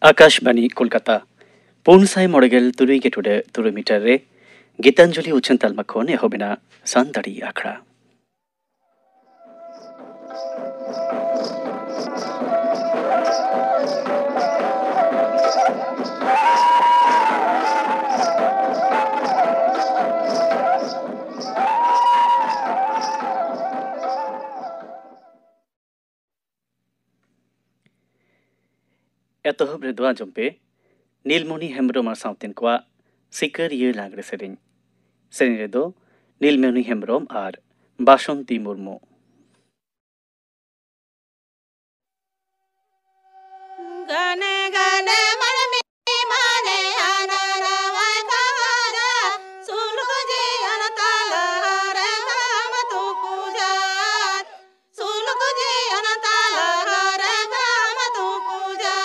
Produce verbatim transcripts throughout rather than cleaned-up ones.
ᱟᱠᱟᱥᱵᱟᱱᱤ ᱠᱳᱞᱠᱟᱛᱟ, ᱯᱩᱱ ᱥᱟᱭ ᱢᱚᱬᱮ ᱜᱮᱞ ᱛᱩᱨᱩᱭ ᱜᱮ ᱴᱩᱰᱟᱹᱜ ᱛᱩᱨᱩᱭ ᱢᱤᱴᱟᱨ ᱨᱮ ᱜᱤᱛᱟᱧᱡᱚᱞᱤ ᱩᱪᱷᱟᱹᱱ ᱛᱟᱞᱢᱟ ᱠᱷᱚᱱ ᱮᱦᱚᱵ ᱮᱱᱟ ᱥᱟᱱᱛᱟᱲᱤ ᱟᱠᱷᱲᱟ᱾ ᱮᱛᱚᱦᱚᱵ ᱨᱮᱫᱚ ᱟᱸᱡᱚᱢ ᱯᱮ ᱱᱤᱞᱢᱚᱱᱤ ᱦᱮᱢᱵᱨᱚᱢ ᱟᱨ ᱥᱟᱶᱛᱮᱱ ᱠᱚᱣᱟᱜ ᱥᱤᱠᱟᱹᱨᱤᱭᱟᱹ ᱞᱟᱜᱽᱲᱮ ᱥᱮᱨᱮᱧ᱾ ᱥᱮᱨᱮᱧ ᱨᱮᱫᱚ ᱱᱤᱞᱢᱚᱱᱤ ᱦᱮᱢᱵᱨᱚᱢ ᱟᱨ ᱵᱟᱥᱚᱱᱛᱤ ᱢᱩᱨᱢᱩ᱾ ᱜᱟᱱᱮ ᱜᱟᱱᱮ ᱢᱟᱹᱱᱢᱤ ᱢᱟᱱᱮ ᱦᱟᱱᱟ ᱱᱟᱣᱟᱭ ᱠᱟᱦᱟᱨᱟ, ᱥᱩᱞᱩᱠ ᱡᱤᱭᱚᱱ ᱛᱟᱞᱟ ᱨᱮ ᱵᱟᱢ ᱛᱩᱠᱩᱡᱟᱨ, ᱥᱩᱞᱩᱠ ᱡᱤᱭᱚᱱ ᱛᱟᱞᱟ ᱨᱮ ᱵᱟᱢ ᱛᱩᱠᱩᱡᱟᱨ᱾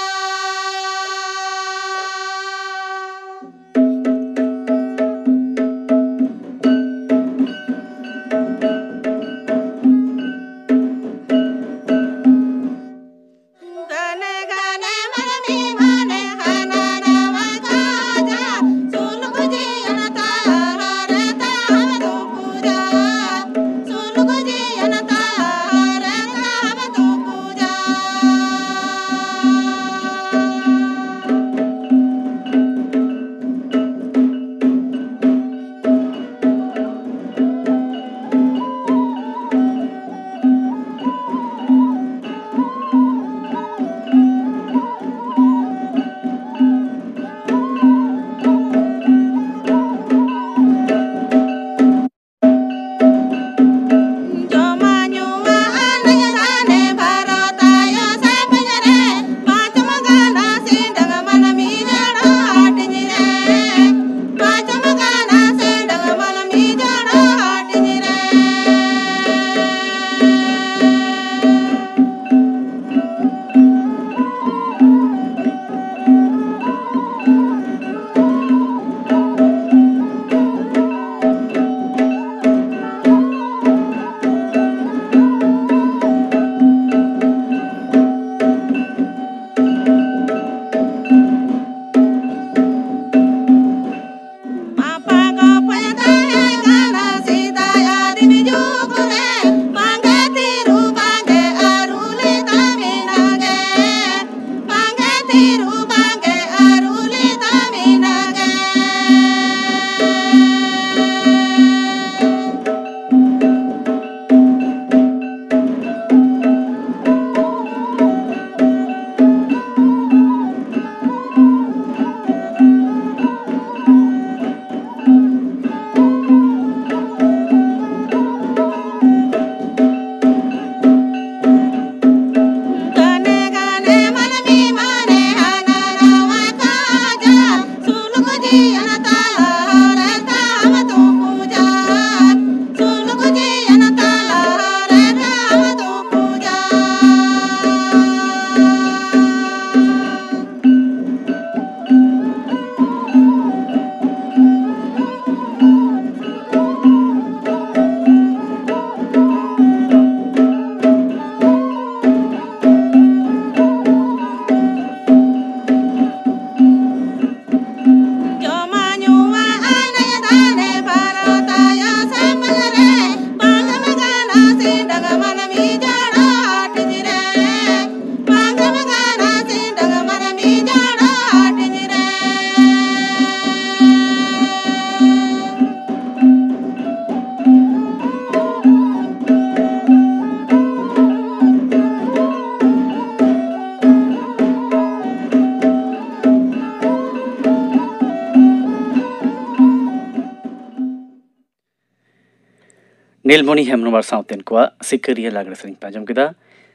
ᱱᱤᱞᱢᱚᱱᱤ ᱦᱮᱢᱵᱨᱚᱢ ᱟᱨ ᱥᱟᱶᱛᱮᱱ ᱠᱚᱣᱟᱜ ᱥᱤᱠᱟᱹᱨᱤᱭᱟᱹ ᱞᱟᱜᱽᱲᱮ ᱥᱮᱨᱮᱧ ᱯᱮ ᱟᱸᱡᱚᱢ ᱠᱮᱫᱟ᱾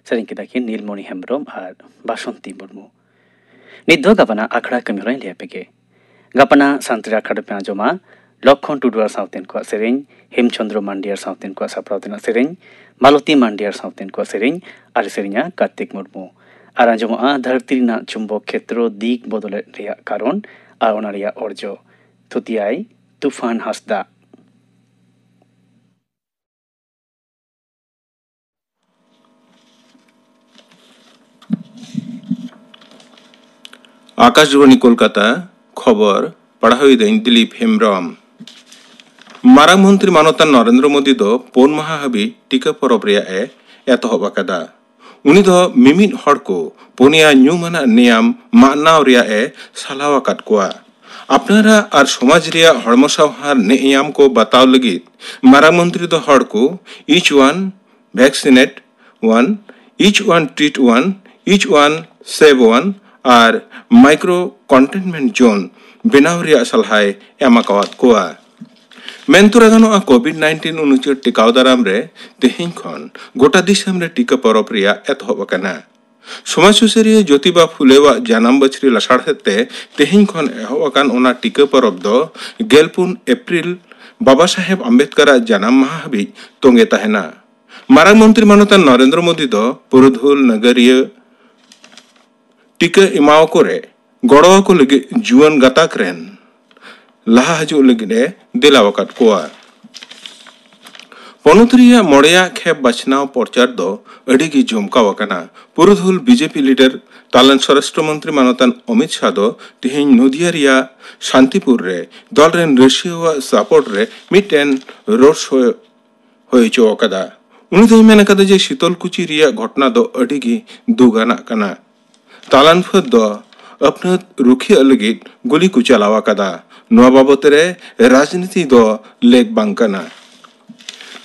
ᱥᱮᱨᱮᱧ ᱠᱮᱫᱟ ᱠᱤᱱ ᱱᱤᱞᱢᱚᱱᱤ ᱦᱮᱢᱵᱨᱚᱢ ᱟᱨ ᱵᱟᱥᱚᱱᱛᱤ ᱢᱩᱨᱢᱩ᱾ ᱱᱤᱛ ᱫᱚ ᱜᱟᱵᱟᱱᱟ ᱟᱠᱷᱲᱟ ᱠᱟᱹᱢᱤ ᱦᱚᱨᱟᱧ ᱞᱟᱹᱭ ᱟᱯᱮ ᱜᱮ᱾ ᱜᱟᱯᱟᱱᱟ ᱥᱟᱱᱛᱟᱲᱤ ᱟᱠᱷᱲᱟ ᱨᱮᱯᱮ ᱟᱸᱡᱚᱢᱟ ᱞᱚᱠᱠᱷᱚᱱ ᱴᱩᱰᱩ ᱟᱨ ᱥᱟᱶᱛᱮᱱ ᱠᱚᱣᱟᱜ ᱥᱮᱨᱮᱧ, ᱦᱮᱢᱪᱚᱸᱫᱽᱨᱚ ᱢᱟᱱᱰᱤ ᱟᱨ ᱥᱟᱶᱛᱮᱱ ᱠᱚᱣᱟᱜ ᱥᱟᱯᱲᱟᱣ ᱛᱮᱱᱟᱜ ᱥᱮᱨᱮᱧ, ᱢᱟᱞᱚᱛᱤ ᱢᱟᱱᱰᱤ ᱟᱨ ᱥᱟᱶᱛᱮᱱ ᱠᱚᱣᱟᱜ ᱥᱮᱨᱮᱧ, ᱟᱨ ᱥᱮᱨᱮᱧᱟ ᱠᱟᱨᱛᱤᱠ ᱢᱩᱨᱢᱩ᱾ ᱟᱨ ᱟᱸᱡᱚᱢᱚᱜᱼᱟ ᱫᱷᱟᱹᱨᱛᱤ ᱨᱮᱱᱟᱜ ᱪᱩᱢᱵᱚᱠ ᱠᱷᱮᱛᱨᱚ ᱫᱤᱠ ᱵᱚᱫᱚᱞᱮᱫ ᱨᱮᱭᱟᱜ ᱠᱟᱨᱚᱱ ᱟᱨ ᱚᱱᱟ ᱨᱮᱭᱟᱜ ᱚᱨᱡᱚ᱾ ᱛᱷᱩᱛᱤᱭᱟᱭ ᱛᱩᱯᱷᱟᱱ ᱦᱟᱸᱥᱫᱟ᱾ ᱟᱠᱟᱥᱵᱟᱬᱤ ᱠᱳᱞᱠᱟᱛᱟ, ᱠᱷᱚᱵᱚᱨ ᱯᱟᱲᱦᱟᱣᱤᱫᱟᱹᱧ ᱫᱤᱞᱤᱯ ᱦᱮᱢᱵᱨᱚᱢ᱾ ᱢᱟᱨᱟᱝ ᱢᱚᱱᱛᱨᱤ ᱢᱟᱱᱚᱛᱟᱱ ᱱᱚᱨᱮᱱᱫᱨᱚ ᱢᱳᱫᱤ ᱫᱚ ᱯᱩᱱ ᱢᱟᱦᱟ ᱦᱟᱹᱵᱤᱡ ᱴᱤᱠᱟᱹ ᱯᱚᱨᱚᱵᱽ ᱨᱮᱭᱟᱜ ᱮ ᱮᱛᱚᱦᱚᱵ ᱟᱠᱟᱫᱟ᱾ ᱩᱱᱤ ᱫᱚ ᱢᱤᱢᱤᱫ ᱦᱚᱲ ᱠᱚ ᱯᱩᱱᱭᱟ ᱧᱩᱢᱟᱱᱟᱜ ᱱᱮᱭᱟᱢ ᱢᱟᱱᱟᱣ ᱨᱮᱭᱟᱜ ᱮ ᱥᱟᱞᱦᱟᱣ ᱟᱠᱟᱫ ᱠᱚᱣᱟ᱾ ᱟᱯᱱᱟᱨᱟᱜ ᱟᱨ ᱥᱚᱢᱟᱡᱽ ᱨᱮᱭᱟᱜ ᱦᱚᱲᱢᱚ ᱥᱟᱶᱦᱟᱨ ᱱᱮᱭᱟᱢ ᱠᱚ ᱵᱟᱛᱟᱣ ᱞᱟᱹᱜᱤᱫ ᱢᱟᱨᱟᱝ ᱢᱚᱱᱛᱨᱤ ᱫᱚ ᱦᱚᱲ ᱠᱚ each one vaccinate one, each one treat one, each one save one ᱟᱨ micro containment zone ᱵᱮᱱᱟᱣ ᱨᱮᱭᱟᱜ ᱥᱟᱞᱦᱟᱭ ᱮᱢ ᱟᱠᱟᱣᱟᱫ ᱠᱚᱣᱟ᱾ ᱢᱮᱱ ᱛᱚᱨᱟ ᱜᱟᱱᱚᱜᱼᱟ, ᱠᱳᱵᱷᱤᱰ ᱱᱟᱭᱤᱱᱴᱤᱱ ᱩᱱᱩᱪᱟᱹᱨ ᱴᱤᱠᱟᱣ ᱫᱟᱨᱟᱢ ᱨᱮ ᱛᱮᱦᱮᱧ ᱠᱷᱚᱱ ᱜᱚᱴᱟ ᱫᱤᱥᱚᱢ ᱨᱮ ᱴᱤᱠᱟᱹ ᱯᱚᱨᱚᱵᱽ ᱨᱮᱭᱟᱜ ᱮᱛᱚᱦᱚᱵ ᱟᱠᱟᱱᱟ᱾ ᱥᱚᱢᱟᱡᱽ ᱥᱩᱥᱟᱹᱨᱤᱭᱟᱹ ᱡᱳᱛᱤᱵᱟ ᱯᱷᱩᱞᱮᱣᱟᱜ ᱡᱟᱱᱟᱢ ᱵᱟᱹᱪᱷᱨᱤ ᱞᱟᱥᱟᱲᱦᱮᱫ ᱛᱮ ᱛᱮᱦᱮᱧ ᱠᱷᱚᱱ ᱮᱦᱚᱵ ᱟᱠᱟᱱ ᱚᱱᱟ ᱴᱤᱠᱟᱹ ᱯᱚᱨᱚᱵᱽ ᱫᱚ ᱜᱮᱞᱯᱩᱱ ᱮᱯᱨᱤᱞ ᱵᱟᱵᱟ ᱥᱟᱦᱮᱵᱽ ᱟᱢᱵᱮᱫᱽᱠᱟᱨᱟᱜ ᱡᱟᱱᱟᱢ ᱢᱟᱦᱟ ᱦᱟᱹᱵᱤᱡ ᱛᱚᱸᱜᱮ ᱛᱟᱦᱮᱱᱟ᱾ ᱢᱟᱨᱟᱝ ᱢᱚᱱᱛᱨᱤ ᱢᱟᱱᱚᱛᱟᱱ ᱱᱚᱨᱮᱱᱫᱨᱚ ᱢᱳᱫᱤ ᱫᱚ ᱯᱩᱨᱩᱫᱷᱩᱞ ᱱᱟᱜᱟᱨᱤᱭᱟᱹ ᱴᱤᱠᱟᱹ ᱮᱢᱟᱣ ᱠᱚᱨᱮ ᱜᱚᱲᱚ ᱟᱠᱚ ᱞᱟᱹᱜᱤᱫ ᱡᱩᱣᱟᱹᱱ ᱜᱟᱛᱟᱠ ᱨᱮᱱ ᱞᱟᱦᱟ ᱦᱤᱡᱩᱜ ᱞᱟᱹᱜᱤᱫ ᱮ ᱫᱮᱞᱟ ᱟᱠᱟᱫ ᱠᱚᱣᱟ᱾ ᱯᱚᱱᱚᱛ ᱨᱮᱭᱟᱜ ᱢᱚᱬᱮᱭᱟᱜ ᱠᱷᱮᱯ ᱵᱟᱪᱷᱱᱟᱣ ᱯᱨᱚᱪᱟᱨ ᱫᱚ ᱟᱹᱰᱤ ᱜᱮ ᱡᱚᱢᱠᱟᱣ ᱟᱠᱟᱱᱟ᱾ ᱯᱩᱨᱩᱫᱷᱩᱞ ᱵᱤᱡᱮᱯᱤ ᱞᱤᱰᱟᱨ ᱛᱟᱞᱟᱱ ᱥᱚᱨᱟᱥᱴᱨᱚ ᱢᱚᱱᱛᱨᱤ ᱢᱟᱱᱚᱛᱟᱱ ᱚᱢᱤᱛ ᱥᱟᱦ ᱫᱚ ᱛᱮᱦᱮᱧ ᱱᱚᱫᱤᱭᱟ ᱨᱮᱭᱟᱜ ᱥᱟᱱᱛᱤᱯᱩᱨ ᱨᱮ ᱫᱚᱞ ᱨᱮᱱ ᱨᱟᱹᱥᱤᱭᱟᱹᱣᱟᱜ ᱥᱟᱯᱳᱨᱴ ᱨᱮ ᱢᱤᱫᱴᱮᱱ ᱨᱳᱰ ᱥᱳ ᱦᱩᱭ ᱦᱚᱪᱚ ᱟᱠᱟᱫᱟ᱾ ᱩᱱᱤ ᱫᱚᱭ ᱢᱮᱱ ᱟᱠᱟᱫᱟ ᱡᱮ ᱥᱤᱛᱚᱞᱠᱩᱪᱤ ᱨᱮᱭᱟᱜ ᱜᱷᱚᱴᱚᱱᱟ ᱫᱚ ᱟᱹᱰᱤ ᱜᱮ ᱫᱩᱠ ᱟᱱᱟᱜ ᱠᱟᱱᱟ᱾ ᱛᱟᱞᱟᱱ ᱯᱷᱟᱹᱫ ᱫᱚ ᱟᱹᱯᱱᱟᱹᱛ ᱨᱩᱠᱷᱤᱭᱟᱹ ᱞᱟᱹᱜᱤᱫ ᱜᱩᱞᱤ ᱠᱚ ᱪᱟᱞᱟᱣ ᱟᱠᱟᱫᱟ᱾ ᱱᱚᱣᱟ ᱵᱟᱵᱚᱛ ᱨᱮ ᱨᱟᱡᱽᱱᱤᱛᱤ ᱫᱚ ᱞᱮᱠ ᱵᱟᱝ ᱠᱟᱱᱟ᱾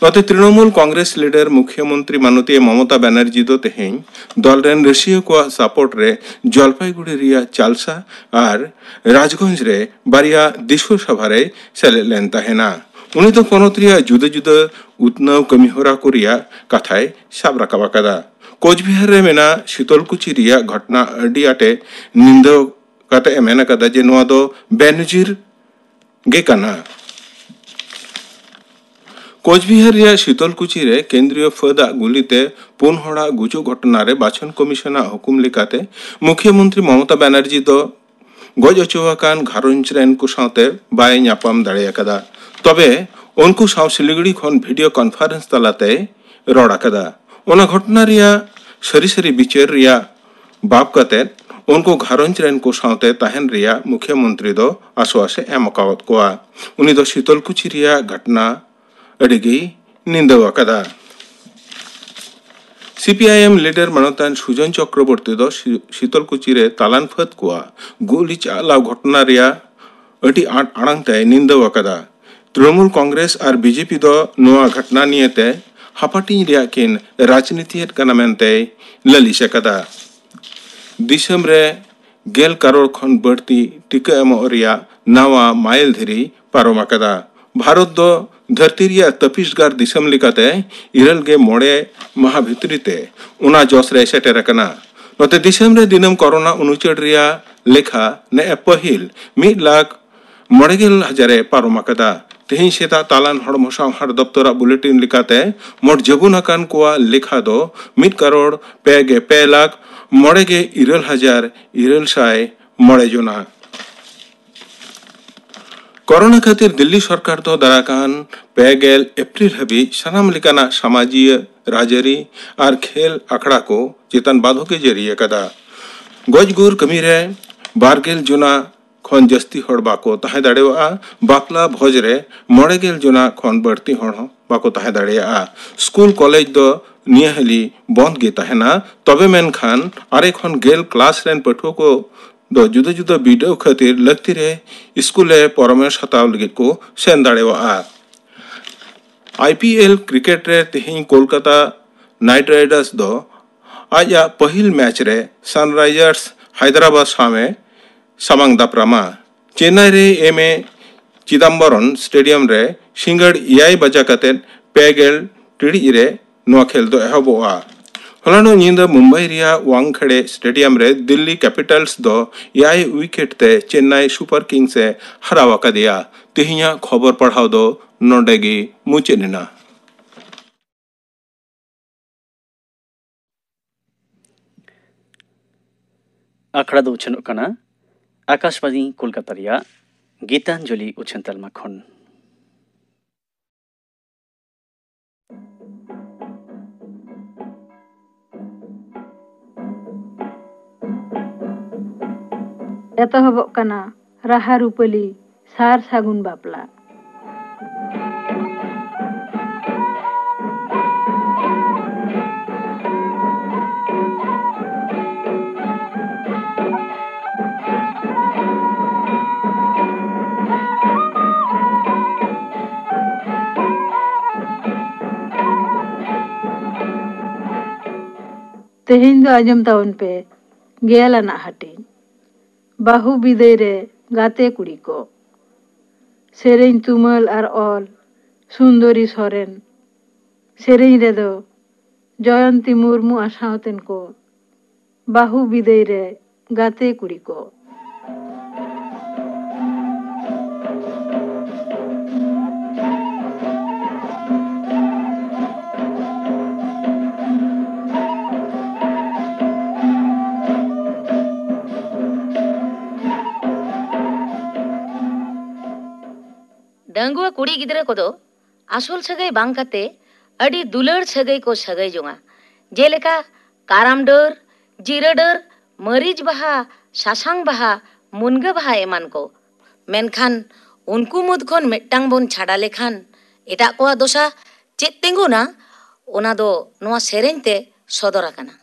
ᱱᱚᱛᱮ ᱛᱨᱤᱱᱚᱢᱩᱞ ᱠᱚᱝᱜᱨᱮᱥ ᱞᱤᱰᱟᱨ ᱢᱩᱠᱷᱭᱟᱹ ᱢᱚᱱᱛᱨᱤ ᱢᱟᱱᱚᱛᱤᱭᱟᱹ ᱢᱚᱢᱚᱛᱟ ᱵᱟᱱᱟᱨᱡᱤ ᱫᱚ ᱛᱮᱦᱮᱧ ᱫᱚᱞ ᱨᱮᱱ ᱨᱟᱹᱥᱤᱭᱟᱹ ᱠᱚᱣᱟᱜ ᱥᱟᱯᱳᱨᱴ ᱨᱮ ᱡᱚᱞᱯᱟᱭᱜᱩᱲᱤ ᱨᱮᱭᱟᱜ ᱪᱟᱞᱥᱟ ᱟᱨ ᱨᱟᱡᱽᱜᱚᱸᱡᱽ ᱨᱮ ᱵᱟᱨᱭᱟ ᱫᱤᱥᱩ ᱥᱚᱵᱷᱟ ᱨᱮᱭ ᱥᱮᱞᱮᱫ ᱞᱮᱱ ᱛᱟᱦᱮᱱᱟ᱾ ᱩᱱᱤ ᱫᱚ ᱯᱚᱱᱚᱛ ᱨᱮᱭᱟᱜ ᱡᱩᱫᱟᱹ ᱡᱩᱫᱟᱹ ᱩᱛᱱᱟᱹᱣ ᱠᱟᱹᱢᱤ ᱦᱚᱨᱟ ᱠᱚ ᱨᱮᱭᱟᱜ ᱠᱟᱛᱷᱟᱭ ᱥᱟᱵ ᱨᱟᱠᱟᱵ ᱟᱠᱟᱫᱟ᱾ ᱠᱳᱪᱵᱤᱦᱟᱨ ᱨᱮ ᱢᱮᱱᱟᱜ ᱥᱤᱛᱚᱞᱠᱩᱪᱤ ᱨᱮᱭᱟᱜ ᱜᱷᱚᱴᱚᱱᱟ ᱟᱹᱰᱤ ᱟᱸᱴᱮ ᱱᱤᱱᱫᱟᱹ ᱠᱟᱛᱮ ᱮ ᱢᱮᱱ ᱟᱠᱟᱫᱟ ᱡᱮ ᱱᱚᱣᱟ ᱫᱚ ᱵᱮᱱᱚᱡᱤᱨ ᱜᱮ ᱠᱟᱱᱟ᱾ ᱠᱳᱪᱵᱤᱦᱟᱨ ᱨᱮᱭᱟᱜ ᱥᱤᱛᱚᱞᱠᱩᱪᱤ ᱨᱮ ᱠᱮᱱᱫᱨᱤᱭᱚ ᱯᱷᱟᱹᱫ ᱟᱜ ᱜᱩᱞᱤ ᱛᱮ ᱯᱩᱱ ᱦᱚᱲᱟᱜ ᱜᱩᱡᱩᱜ ᱜᱷᱚᱴᱚᱱᱟ ᱨᱮ ᱵᱟᱪᱷᱚᱱ ᱠᱚᱢᱤᱥᱚᱱ ᱟᱜ ᱦᱩᱠᱩᱢ ᱞᱮᱠᱟᱛᱮ ᱢᱩᱠᱷᱭᱟᱹ ᱢᱚᱱᱛᱨᱤ ᱢᱚᱢᱚᱛᱟ ᱵᱟᱱᱟᱨᱡᱤ ᱫᱚ ᱜᱚᱡ ᱚᱪᱚ ᱟᱠᱟᱱ ᱜᱷᱟᱨᱚᱸᱡᱽ ᱨᱮᱱ ᱠᱚ ᱥᱟᱶᱛᱮ ᱵᱟᱭ ᱧᱟᱯᱟᱢ ᱫᱟᱲᱮ ᱟᱠᱟᱫᱟ᱾ ᱛᱚᱵᱮ ᱩᱱᱠᱩ ᱥᱟᱶ ᱥᱤᱞᱤᱜᱩᱲᱤ ᱠᱷᱚᱱ ᱵᱷᱤᱰᱤᱭᱳ ᱠᱚᱱᱯᱷᱟᱨᱮᱱᱥ ᱛᱟᱞᱟᱛᱮᱭ ᱨᱚᱲ ᱟᱠᱟᱫᱟ᱾ ᱚᱱᱟ ᱜᱷᱚᱴᱚᱱᱟ ᱨᱮᱭᱟᱜ ᱥᱟᱹᱨᱤ ᱥᱟᱹᱨᱤ ᱵᱤᱪᱟᱹᱨ ᱨᱮᱭᱟᱜ ᱵᱟᱵ ᱠᱟᱛᱮ ᱩᱱᱠᱩ ᱜᱷᱟᱨᱚᱸᱡᱽ ᱨᱮᱱ ᱠᱚ ᱥᱟᱶᱛᱮ ᱛᱟᱦᱮᱱ ᱨᱮᱭᱟᱜ ᱢᱩᱠᱷᱭᱟᱹ ᱢᱚᱱᱛᱨᱤ ᱫᱚ ᱟᱥᱣᱟᱥ ᱮ ᱮᱢ ᱟᱠᱟᱣᱟᱫ ᱠᱚᱣᱟ᱾ ᱩᱱᱤ ᱫᱚ ᱥᱤᱛᱚᱞᱠᱩᱪᱤ ᱨᱮᱭᱟᱜ ᱜᱷᱚᱴᱚᱱᱟ ᱟᱹᱰᱤ ᱜᱮᱭ ᱱᱤᱱᱫᱟᱹᱣ ᱟᱠᱟᱫᱟ᱾ C P I M leader ᱢᱟᱱᱚᱛᱟᱱ ᱥᱩᱡᱚᱱ ᱪᱚᱠᱨᱚᱵᱚᱨᱛᱤ ᱫᱚ ᱥᱤ-, ᱥᱤᱛᱚᱞᱠᱩᱪᱤ ᱨᱮ ᱛᱟᱞᱟᱱ ᱯᱷᱟᱹᱫ ᱠᱚᱣᱟᱜ ᱜᱩᱞᱤ ᱪᱟᱞᱟᱣ ᱜᱷᱚᱴᱚᱱᱟ ᱨᱮᱭᱟᱜ ᱟᱹᱰᱤ ᱟᱸᱴ ᱟᱲᱟᱝ ᱛᱮᱭ ᱱᱤᱱᱫᱟᱹᱣ ᱟᱠᱟᱫᱟ᱾ ᱛᱨᱤᱱᱢᱩᱞ ᱠᱚᱝᱜᱨᱮᱥ ᱟᱨ ᱵᱤ ᱡᱮ ᱯᱤ ᱫᱚ ᱱᱚᱣᱟ ᱜᱷᱚᱴᱚᱱᱟ ᱱᱤᱭᱮᱛᱮ ᱦᱟᱯᱟᱴᱤᱧ ᱨᱮᱭᱟᱜ ᱠᱤᱱ ᱨᱟᱡᱽᱱᱤᱛᱤᱭᱮᱫ ᱠᱟᱱᱟ ᱢᱮᱱᱛᱮᱭ ᱞᱟᱹᱞᱤᱥ ᱟᱠᱟᱫᱟ᱾ ᱫᱤᱥᱚᱢ ᱨᱮ ᱜᱮᱞ ᱠᱟᱨᱚᱲ ᱠᱷᱚᱱ ᱵᱟᱹᱲᱛᱤ ᱴᱤᱠᱟᱹ ᱮᱢᱚᱜ ᱨᱮᱭᱟᱜ ᱱᱟᱣᱟ ᱢᱟᱭᱤᱞ ᱫᱷᱤᱨᱤ ᱯᱟᱨᱚᱢ ᱟᱠᱟᱫᱟ᱾ ᱵᱷᱟᱨᱚᱛ ᱫᱚ ᱫᱷᱟᱹᱨᱛᱤ ᱨᱮᱭᱟᱜ ᱛᱟᱹᱯᱤᱥᱜᱟᱨ ᱫᱤᱥᱚᱢ ᱞᱮᱠᱟᱛᱮ ᱤᱨᱟᱹᱞ ᱜᱮ ᱢᱚᱬᱮ ᱢᱟᱦᱟ ᱵᱷᱤᱛᱨᱤ ᱛᱮ ᱚᱱᱟ ᱡᱚᱥ ᱨᱮ ᱥᱮᱴᱮᱨ ᱟᱠᱟᱱᱟ᱾ ᱱᱚᱛᱮ ᱫᱤᱥᱚᱢ ᱨᱮ ᱫᱤᱱᱟᱹᱢ ᱠᱚᱨᱳᱱᱟ ᱩᱱᱩᱪᱟᱹᱲ ᱨᱮᱭᱟᱜ ᱞᱮᱠᱷᱟ ᱱᱮᱜᱼᱮ ᱯᱟᱹᱦᱤᱞ ᱢᱤᱫ ᱞᱟᱠᱷ ᱢᱚᱬᱮ ᱜᱮᱞ ᱦᱟᱡᱟᱨ ᱮ ᱯᱟᱨᱚᱢ ᱟᱠᱟᱫᱟ᱾ ᱛᱮᱦᱮᱧ ᱥᱮᱛᱟᱜ ᱛᱟᱞᱟᱱ ᱦᱚᱲᱢᱚ ᱥᱟᱶᱦᱟᱨ ᱫᱚᱯᱛᱚᱨᱟᱜ ᱵᱩᱞᱮᱴᱤᱱ ᱞᱮᱠᱟᱛᱮ ᱢᱳᱴ ᱡᱟᱹᱵᱩᱱ ᱟᱠᱟᱱ ᱠᱚᱣᱟᱜ ᱞᱮᱠᱷᱟ ᱫᱚ ᱢᱤᱫ ᱠᱟᱨᱚᱲ ᱯᱮ ᱜᱮ ᱯᱮ ᱞᱟᱠᱷ ᱢᱚᱬᱮ ᱜᱮ ᱤᱨᱟᱹᱞ ᱦᱟᱡᱟᱨ ᱤᱨᱟᱹᱞ ᱥᱟᱭ ᱢᱚᱬᱮ ᱡᱚᱱᱟ᱾ ᱠᱚᱨᱳᱱᱟ ᱠᱷᱟᱹᱛᱤᱨ ᱫᱤᱞᱞᱤ ᱥᱚᱨᱠᱟᱨ ᱫᱚ ᱫᱟᱨᱟᱠᱟᱱ ᱯᱮ ᱜᱮᱞ ᱮᱯᱨᱤᱞ ᱦᱟᱹᱵᱤᱡ ᱥᱟᱱᱟᱢ ᱞᱮᱠᱟᱱᱟᱜ ᱥᱟᱢᱟᱡᱤᱭᱟᱹ, ᱨᱟᱡᱽᱟᱹᱨᱤ ᱟᱨ ᱠᱷᱮᱞ ᱟᱠᱷᱲᱟ ᱠᱚ ᱪᱮᱛᱟᱱ ᱵᱟᱫᱷᱚᱠ ᱮ ᱡᱟᱹᱨᱤ ᱟᱠᱟᱫᱟ᱾ ᱜᱚᱡ ᱜᱩᱨ ᱠᱟᱹᱢᱤ ᱨᱮ ᱵᱟᱨ ᱜᱮᱞ ᱡᱚᱱᱟ ᱠᱷᱚᱱ ᱡᱟᱹᱥᱛᱤ ᱦᱚᱲ ᱵᱟᱠᱚ ᱛᱟᱦᱮᱸ ᱫᱟᱲᱮᱭᱟᱜᱼᱟ᱾ ᱵᱟᱯᱞᱟ ᱵᱷᱚᱡᱽ ᱨᱮ ᱢᱚᱬᱮ ᱜᱮᱞ ᱡᱚᱱᱟ ᱠᱷᱚᱱ ᱵᱟᱹᱲᱛᱤ ᱦᱚᱲ ᱦᱚᱸ ᱵᱟᱠᱚ ᱛᱟᱦᱮᱸ ᱫᱟᱲᱮᱭᱟᱜᱼᱟ᱾ ᱥᱠᱩᱞ ᱠᱚᱞᱮᱡᱽ ᱫᱚ ᱱᱤᱭᱟᱹ ᱦᱟᱹᱞᱤ ᱵᱚᱱᱫ ᱜᱮ ᱛᱟᱦᱮᱱᱟ᱾ ᱛᱚᱵᱮ ᱢᱮᱱᱠᱷᱟᱱ ᱟᱨᱮ ᱠᱷᱚᱱ ᱜᱮᱞ ᱠᱞᱟᱥ ᱨᱮᱱ ᱯᱟᱹᱴᱷᱩᱣᱟᱹ ᱠᱚ ᱫᱚ ᱡᱩᱫᱟᱹ ᱡᱩᱫᱟᱹ ᱵᱤᱰᱟᱹᱣ ᱠᱷᱟᱹᱛᱤᱨ ᱞᱟᱹᱠᱛᱤ ᱨᱮ ᱥᱠᱩᱞ ᱨᱮ ᱯᱚᱨᱟᱢᱮᱥ ᱦᱟᱛᱟᱣ ᱞᱟᱹᱜᱤᱫ ᱠᱚ ᱥᱮᱱ ᱫᱟᱲᱮᱭᱟᱜᱼᱟ᱾ ᱟᱭ ᱯᱤ ᱮᱞ ᱠᱨᱤᱠᱮᱴ ᱨᱮ ᱛᱮᱦᱮᱧ ᱠᱳᱞᱠᱟᱛᱟ ᱱᱟᱭᱤᱴ ᱨᱟᱭᱰᱟᱨᱥ ᱫᱚ ᱟᱡᱟᱜ ᱯᱟᱹᱦᱤᱞ ᱢᱮᱪ ᱨᱮ ᱥᱟᱱᱨᱟᱭᱡᱟᱨᱥ ᱦᱟᱭᱫᱨᱟᱵᱟᱫᱽ ᱥᱟᱶ ᱮ ᱥᱟᱢᱟᱝ ᱫᱟᱯᱨᱟᱢᱟ᱾ ᱪᱮᱱᱱᱟᱭ ᱨᱮ ᱮᱢ ᱮ ᱪᱤᱫᱟᱢᱵᱚᱨᱚᱢ ᱥᱴᱮᱰᱤᱭᱟᱢ ᱨᱮ ᱥᱤᱸᱜᱟᱹᱲ ᱮᱭᱟᱭ ᱵᱟᱡᱟ ᱠᱟᱛᱮ ᱯᱮ ᱜᱮᱞ ᱴᱤᱲᱤᱡ ᱨᱮ ᱱᱚᱣᱟ ᱠᱷᱮᱞ ᱫᱚ ᱮᱦᱚᱵᱚᱜᱼᱟ᱾ ᱦᱚᱞᱟᱱᱚᱜ ᱧᱤᱫᱟᱹ ᱢᱩᱢᱵᱟᱭ ᱨᱮᱭᱟᱜ ᱣᱟᱝᱠᱷᱮᱲᱮ ᱥᱴᱮᱰᱤᱭᱟᱢ ᱨᱮ ᱫᱤᱞᱞᱤ ᱠᱮᱯᱤᱴᱟᱞᱥ ᱫᱚ ᱮᱭᱟᱭ ᱣᱤᱠᱮᱴ ᱛᱮ ᱪᱮᱱᱱᱟᱭ ᱥᱩᱯᱟᱨ ᱠᱤᱝᱥ ᱮ ᱦᱟᱨᱟᱣ ᱟᱠᱟᱫᱮᱭᱟ᱾ ᱛᱮᱦᱮᱧᱟᱜ ᱠᱷᱚᱵᱚᱨ ᱯᱟᱲᱦᱟᱣ ᱫᱚ ᱱᱚᱰᱮ ᱜᱮ ᱢᱩᱪᱟᱹᱫ ᱮᱱᱟ᱾ ᱟᱠᱷᱲᱟ ᱫᱚ ᱩᱪᱷᱟᱹᱱᱚᱜ ᱠᱟᱱᱟ ᱟᱠᱟᱥᱵᱟᱬᱤ ᱠᱳᱞᱠᱟᱛᱟ ᱨᱮᱭᱟᱜ ᱜᱤᱛᱟᱧᱡᱚᱞᱤ ᱩᱪᱷᱟᱹᱱ ᱛᱟᱞᱢᱟ ᱠᱷᱚᱱ᱾ ᱮᱛᱚᱦᱚᱵᱚᱜ ᱠᱟᱱᱟ ᱨᱟᱦᱟ ᱨᱩᱯᱟᱹᱞᱤ ᱥᱟᱨ ᱥᱟᱹᱜᱩᱱ ᱵᱟᱯᱞᱟ᱾ ᱛᱮᱦᱮᱧ ᱫᱚ ᱟᱸᱡᱚᱢ ᱛᱟᱵᱚᱱ ᱯᱮ ᱜᱮᱞ ᱟᱱᱟᱜ ᱦᱟᱹᱴᱤᱧ, ᱵᱟᱹᱦᱩ ᱵᱤᱫᱟᱹᱭ ᱨᱮ ᱜᱟᱛᱮ ᱠᱩᱲᱤ ᱠᱚ᱾ ᱥᱮᱨᱮᱧ ᱛᱩᱢᱟᱹᱞ ᱟᱨ ᱚᱞ ᱥᱩᱱᱫᱚᱨᱤ ᱥᱚᱨᱮᱱ᱾ ᱥᱮᱨᱮᱧ ᱨᱮᱫᱚ ᱡᱚᱭᱚᱱᱛᱤ ᱢᱩᱨᱢᱩ ᱟᱨ ᱥᱟᱶᱛᱮᱱ ᱠᱚ᱾ ᱵᱟᱹᱦᱩ ᱵᱤᱫᱟᱹᱭ ᱨᱮ ᱜᱟᱛᱮ ᱠᱩᱲᱤ ᱠᱚ᱾ ᱰᱟᱺᱜᱩᱣᱟᱹ ᱠᱩᱲᱤ ᱜᱤᱫᱽᱨᱟᱹ ᱠᱚᱫᱚ ᱟᱥᱚᱞ ᱥᱟᱹᱜᱟᱹᱭ ᱵᱟᱝ ᱠᱟᱛᱮ ᱟᱹᱰᱤ ᱫᱩᱞᱟᱹᱲ ᱥᱟᱹᱜᱟᱹᱭ ᱠᱚ ᱥᱟᱹᱜᱟᱹᱭ ᱡᱚᱝᱟ᱾ ᱡᱮᱞᱮᱠᱟ ᱠᱟᱨᱟᱢ ᱰᱟᱹᱨ, ᱡᱤᱨᱟᱹ ᱰᱟᱹᱨ, ᱢᱟᱹᱨᱤᱪ ᱵᱟᱦᱟ, ᱥᱟᱥᱟᱝ ᱵᱟᱦᱟ, ᱢᱩᱱᱜᱟᱹ ᱵᱟᱦᱟ ᱮᱢᱟᱱ ᱠᱚ᱾ ᱢᱮᱱᱠᱷᱟᱱ ᱩᱱᱠᱩ ᱢᱩᱫᱽ ᱠᱷᱚᱱ ᱢᱤᱫᱴᱟᱝ ᱵᱚᱱ ᱪᱷᱟᱰᱟ ᱞᱮᱠᱷᱟᱱ ᱮᱴᱟᱜ ᱠᱚᱣᱟᱜ ᱫᱚᱥᱟ ᱪᱮᱫ ᱛᱤᱸᱜᱩᱱᱟ, ᱚᱱᱟ ᱫᱚ ᱱᱚᱣᱟ ᱥᱮᱨᱮᱧ ᱛᱮ ᱥᱚᱫᱚᱨ ᱟᱠᱟᱱᱟ᱾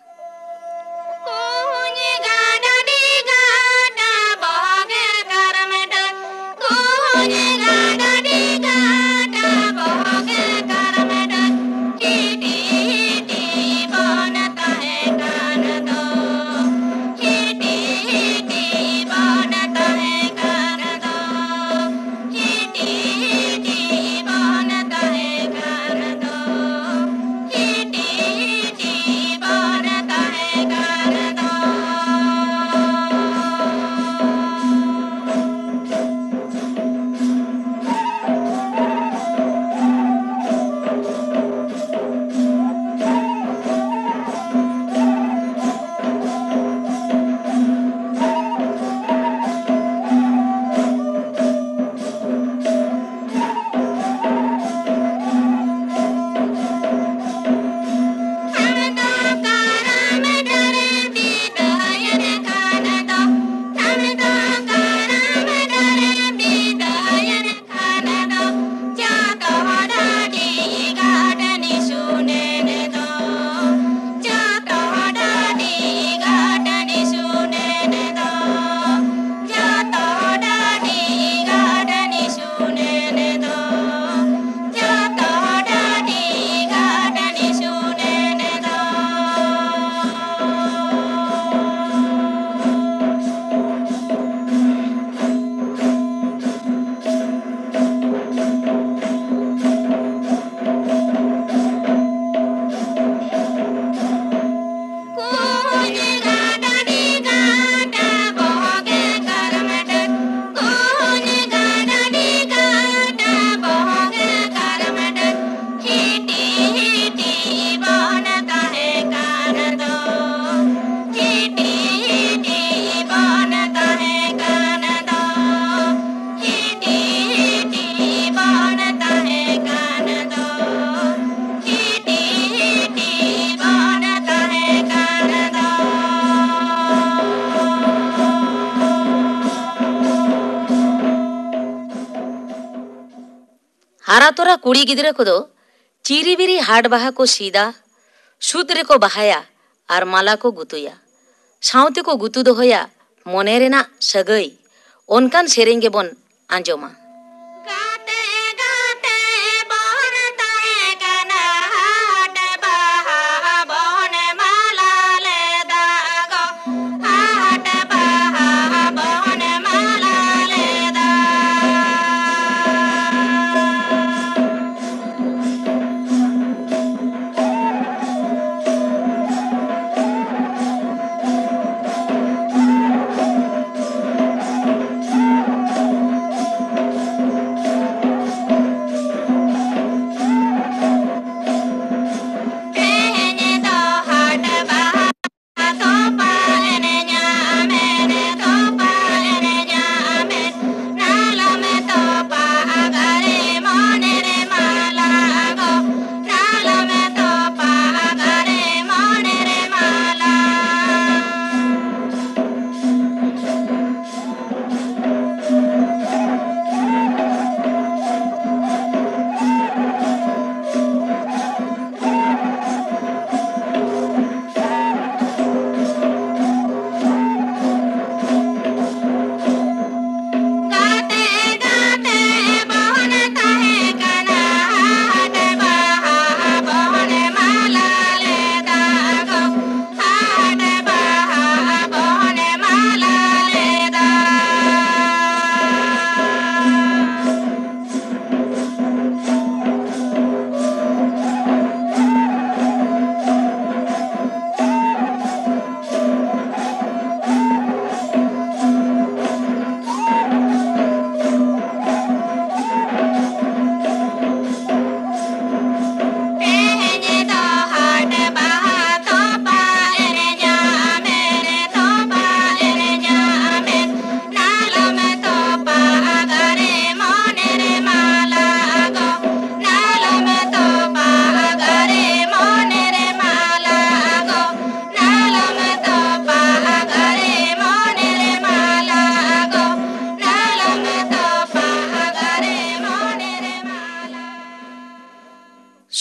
ᱛᱚᱨᱟ ᱠᱩᱲᱤ ᱜᱤᱫᱽᱨᱟᱹ ᱠᱚᱫᱚ ᱪᱤᱨᱤᱵᱤᱨᱤ ᱦᱟᱴ ᱵᱟᱦᱟ ᱠᱚ ᱥᱤᱫᱟ, ᱥᱩᱫ ᱨᱮᱠᱚ ᱵᱟᱦᱟᱭᱟ ᱟᱨ ᱢᱟᱞᱟ ᱠᱚ ᱜᱩᱛᱩᱭᱟ᱾ ᱥᱟᱶᱛᱮ ᱠᱚ ᱜᱩᱛᱩ ᱫᱚᱦᱚᱭᱟ ᱢᱚᱱᱮ ᱨᱮᱱᱟᱜ ᱥᱟᱹᱜᱟᱹᱭ᱾ ᱚᱱᱠᱟᱱ ᱥᱮᱨᱮᱧ ᱜᱮᱵᱚᱱ ᱟᱸᱡᱚᱢᱟ᱾ ᱜᱟᱛᱮ ᱜᱟᱛᱮ ᱵᱚᱱ ᱛᱟᱦᱮᱸ ᱠᱟᱱᱟ, ᱦᱟᱴ ᱵᱟᱦᱟ ᱵᱚᱱ ᱢᱟᱞᱟ ᱞᱮᱫᱟ ᱜᱚ, ᱦᱟᱴ ᱵᱟᱦᱟ ᱵᱚᱱ ᱢᱟᱞᱟ ᱞᱮᱫᱟ᱾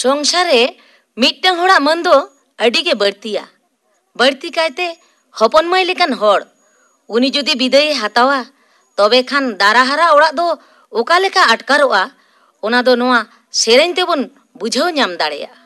ᱥᱚᱝᱥᱟᱨ ᱨᱮ ᱢᱤᱫᱴᱟᱝ ᱦᱚᱲᱟᱜ ᱢᱟᱹᱱ ᱫᱚ ᱟᱹᱰᱤ ᱜᱮ ᱵᱟᱹᱲᱛᱤᱭᱟ, ᱵᱟᱹᱲᱛᱤ ᱠᱟᱭᱛᱮ ᱦᱚᱯᱚᱱ ᱢᱟᱹᱭ ᱞᱮᱠᱟᱱ ᱦᱚᱲ᱾ ᱩᱱᱤ ᱡᱩᱫᱤ ᱵᱤᱫᱟᱹᱭᱮ ᱦᱟᱛᱟᱣᱟ, ᱛᱚᱵᱮ ᱠᱷᱟᱱ ᱫᱟᱨᱟ ᱦᱟᱨᱟ ᱚᱲᱟᱜ ᱫᱚ ᱚᱠᱟ ᱞᱮᱠᱟ ᱟᱴᱠᱟᱨᱚᱜᱼᱟ, ᱚᱱᱟ ᱫᱚ ᱱᱚᱣᱟ ᱥᱮᱨᱮᱧ ᱛᱮᱵᱚᱱ ᱵᱩᱡᱷᱟᱹᱣ ᱧᱟᱢ ᱫᱟᱲᱮᱭᱟᱜᱼᱟ᱾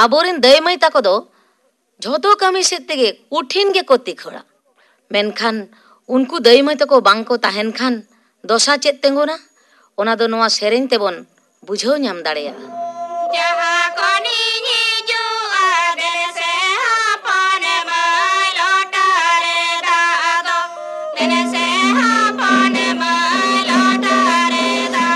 ᱟᱵᱚᱨᱮᱱ ᱫᱟᱹᱭ ᱢᱟᱹᱭ ᱛᱟᱠᱚ ᱫᱚ ᱡᱷᱚᱛᱚ ᱠᱟᱹᱢᱤ ᱥᱮᱫ ᱛᱮᱜᱮ ᱠᱚᱴᱷᱤᱱ ᱜᱮᱠᱚ ᱛᱤᱠᱷᱟᱹᱲᱟ, ᱢᱮᱱᱠᱷᱟᱱ ᱩᱱᱠᱩ ᱫᱟᱹᱭ ᱢᱟᱹᱭ ᱛᱟᱠᱚ ᱵᱟᱝ ᱠᱚ ᱛᱟᱦᱮᱱ ᱠᱷᱟᱱ ᱫᱚᱥᱟ ᱪᱮᱫ ᱛᱤᱸᱜᱩᱱᱟ? ᱚᱱᱟ ᱫᱚ ᱱᱚᱣᱟ ᱥᱮᱨᱮᱧ ᱛᱮᱵᱚᱱ ᱵᱩᱡᱷᱟᱹᱣ ᱧᱟᱢ ᱫᱟᱲᱮᱭᱟᱜᱼᱟ᱾ ᱡᱟᱦᱟᱸ ᱠᱷᱚᱱᱤᱧ ᱦᱤᱡᱩᱜᱼᱟ, ᱫᱮᱱ ᱥᱮ ᱦᱚᱯᱚᱱ ᱢᱟᱹᱭ ᱞᱚᱴᱟ ᱨᱮ ᱫᱟᱜ ᱫᱚ, ᱫᱮᱱ ᱥᱮ ᱦᱚᱯᱚᱱ ᱢᱟᱹᱭ ᱞᱚᱴᱟ ᱨᱮ ᱫᱟᱜ᱾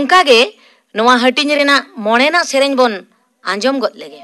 ᱚᱱᱠᱟᱜᱮ ᱱᱚᱣᱟ ᱦᱟᱹᱴᱤᱧ ᱨᱮᱱᱟᱜ ᱢᱚᱬᱮᱱᱟᱜ ᱥᱮᱨᱮᱧ ᱵᱚᱱ ᱟᱸᱡᱚᱢ ᱜᱚᱫ ᱞᱮᱜᱮ᱾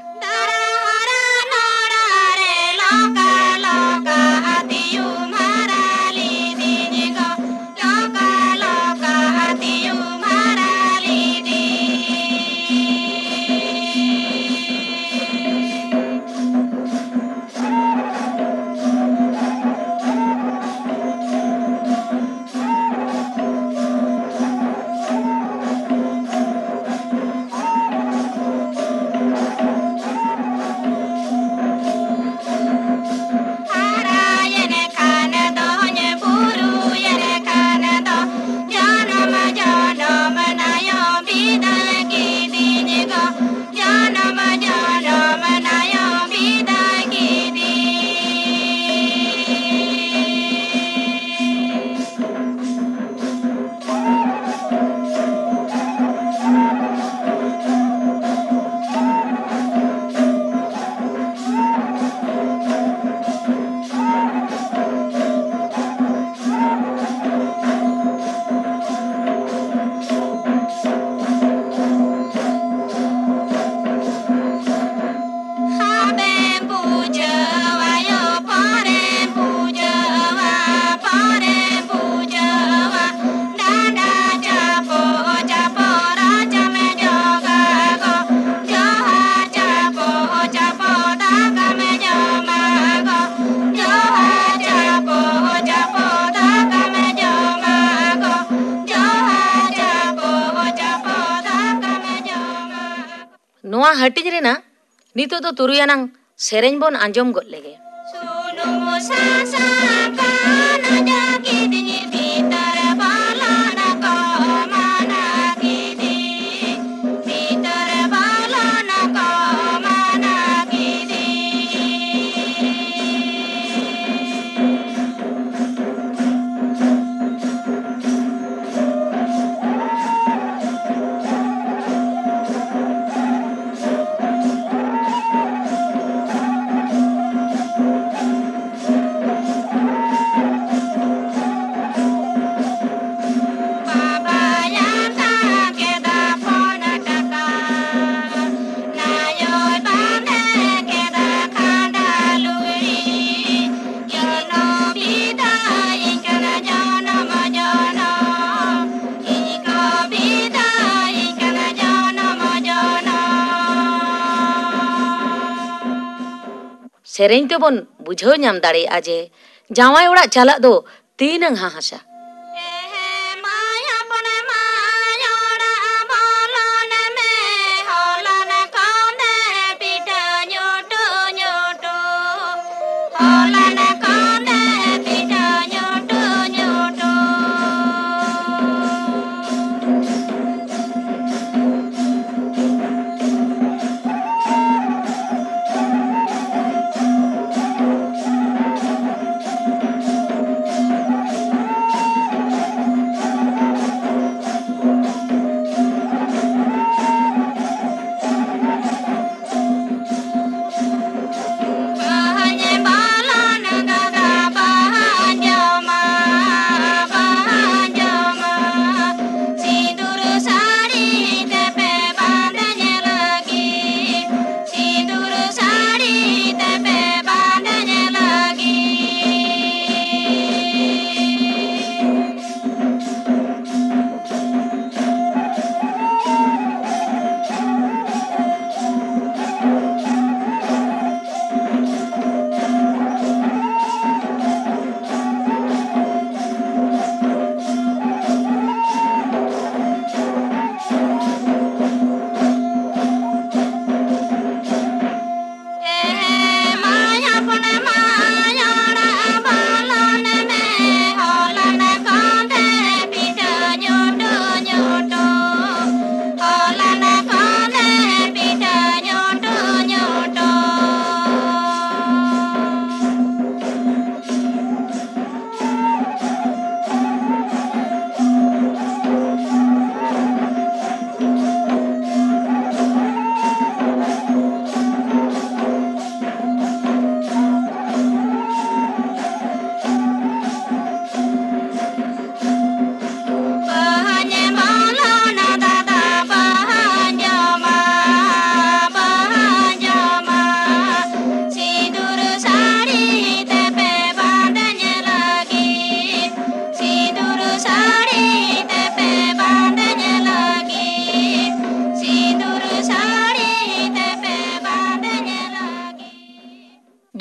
ᱱᱚᱣᱟ ᱦᱟᱹᱴᱤᱧ ᱨᱮᱱᱟᱜ ᱱᱤᱛᱚᱜ ᱫᱚ ᱛᱩᱨᱩᱭ ᱟᱱᱟᱝ ᱥᱮᱨᱮᱧ ᱵᱚᱱ ᱟᱸᱡᱚᱢ ᱜᱚᱫ ᱞᱮᱜᱮ᱾ ᱥᱮᱨᱮᱧ ᱛᱮᱵᱚᱱ ᱵᱩᱡᱷᱟᱹᱣ ᱧᱟᱢ ᱫᱟᱲᱮᱭᱟᱜᱼᱟ ᱡᱮ ᱡᱟᱶᱟᱭ ᱚᱲᱟᱜ ᱪᱟᱞᱟᱜ ᱫᱚ ᱛᱤᱱᱟᱹᱝ ᱦᱟᱦᱟᱥᱟ᱾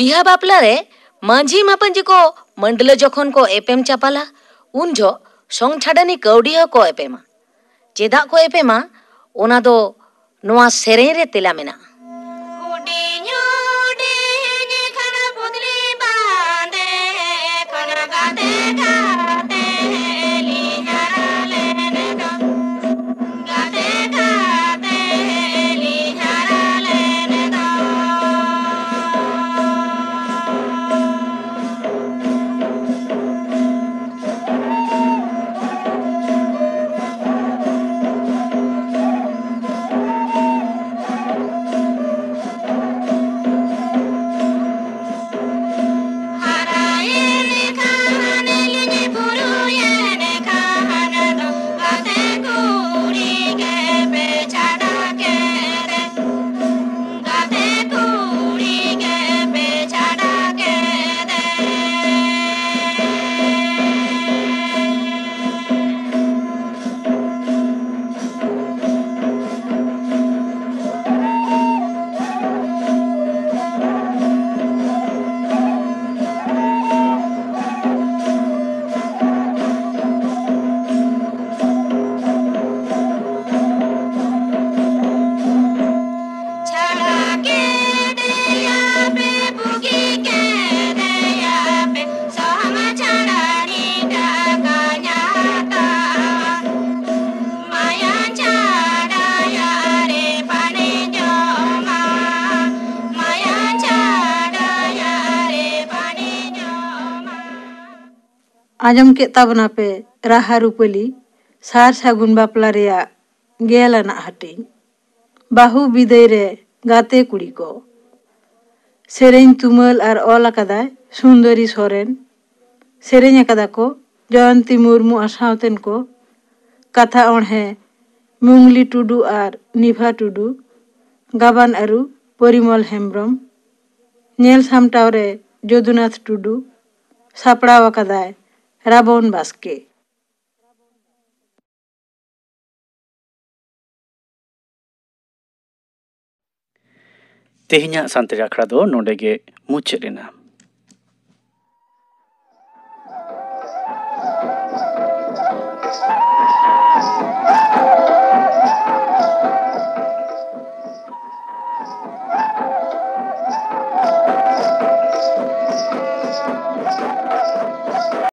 ᱵᱤᱦᱟ ᱵᱟᱯᱞᱟ ᱨᱮ ᱢᱟᱹᱡᱷᱤ ᱢᱟᱯᱟᱹᱡᱷᱤ ᱠᱚ ᱢᱟᱹᱰᱞᱟᱹ ᱡᱚᱠᱷᱚᱱ ᱠᱚ ᱮᱯᱮᱢ ᱪᱟᱯᱟᱞᱟ, ᱩᱱ ᱡᱚᱦᱚᱜ ᱥᱚᱝ ᱪᱷᱟᱰᱟᱱᱤ ᱠᱟᱹᱣᱰᱤ ᱦᱚᱸᱠᱚ ᱮᱯᱮᱢᱟ᱾ ᱪᱮᱫᱟᱜ ᱠᱚ ᱮᱯᱮᱢᱟ, ᱚᱱᱟ ᱫᱚ ᱱᱚᱣᱟ ᱥᱮᱨᱮᱧ ᱨᱮ ᱛᱮᱞᱟ ᱢᱮᱱᱟᱜᱼᱟ᱾ ᱦᱩᱰᱤᱧ ᱦᱩᱰᱤᱧ ᱠᱷᱚᱱ ᱯᱩᱛᱞᱤ ᱵᱟᱸᱫᱮ ᱠᱷᱚᱱ ᱜᱟᱛᱮ ᱜᱟᱛᱮ ᱞᱤᱧ ᱦᱟᱨᱟ ᱞᱮᱱ ᱫᱚ, ᱜᱟᱛᱮ ᱜᱟᱛᱮ ᱞᱤᱧ ᱦᱟᱨᱟ ᱞᱮᱱ ᱫᱚ᱾ ᱪᱷᱟᱲᱟ ᱠᱮᱫᱮᱭᱟ ᱯᱮ, ᱵᱩᱜᱤ ᱠᱮᱫᱮᱭᱟ ᱯᱮ, ᱥᱚᱦᱟᱢ ᱪᱷᱟᱲᱟᱱᱤ ᱴᱟᱠᱟᱧ ᱦᱟᱛᱟᱣᱟ᱾ ᱢᱟᱭᱟ ᱪᱷᱟᱲᱟᱭᱟ ᱨᱮ ᱯᱟᱱᱮ ᱡᱚᱢᱟ, ᱢᱟᱭᱟ ᱪᱷᱟᱲᱟᱭᱟ ᱨᱮ ᱯᱟᱱᱮ ᱡᱚᱢᱟ᱾ ᱟᱸᱡᱚᱢ ᱠᱮᱫ ᱛᱟᱵᱚᱱᱟᱯᱮ ᱨᱟᱦᱟ ᱨᱩᱯᱟᱹᱞᱤ ᱥᱟᱨ ᱥᱟᱹᱜᱩᱱ ᱵᱟᱯᱞᱟ ᱨᱮᱭᱟᱜ ᱜᱮᱞ ᱟᱱᱟᱜ ᱦᱟᱹᱴᱤᱧ, ᱵᱟᱹᱦᱩ ᱵᱤᱫᱟᱹᱭ ᱨᱮ ᱜᱟᱛᱮ ᱠᱩᱲᱤ ᱠᱚ᱾ ᱥᱮᱨᱮᱧ ᱛᱩᱢᱟᱹᱞ ᱟᱨ ᱚᱞ ᱟᱠᱟᱫᱟᱭ ᱥᱩᱱᱫᱚᱨᱤ ᱥᱚᱨᱮᱱ᱾ ᱥᱮᱨᱮᱧ ᱟᱠᱟᱫᱟ ᱠᱚ ᱡᱚᱭᱚᱱᱛᱤ ᱢᱩᱨᱢᱩ ᱟᱨ ᱥᱟᱶᱛᱮᱱ ᱠᱚ᱾ ᱠᱟᱛᱷᱟ ᱚᱬᱦᱮ ᱢᱩᱝᱞᱤ ᱴᱩᱰᱩ ᱟᱨ ᱱᱤᱵᱷᱟ ᱴᱩᱰᱩ᱾ ᱜᱟᱵᱟᱱ ᱟᱹᱨᱩ ᱯᱚᱨᱤᱢᱚᱞ ᱦᱮᱢᱵᱽᱨᱚᱢ᱾ ᱧᱮᱞ ᱥᱟᱢᱴᱟᱣ ᱨᱮ ᱡᱚᱫᱩᱱᱟᱛᱷ ᱴᱩᱰᱩ᱾ ᱥᱟᱯᱲᱟᱣ ᱟᱠᱟᱫᱟᱭ ᱨᱟᱵᱚᱱ ᱵᱟᱥᱠᱮ᱾ ᱛᱮᱦᱮᱧᱟᱜ ᱥᱟᱱᱛᱟᱲᱤ ᱟᱠᱷᱲᱟ ᱫᱚ ᱱᱚᱰᱮ ᱜᱮ ᱢᱩᱪᱟᱹᱫ ᱮᱱᱟ᱾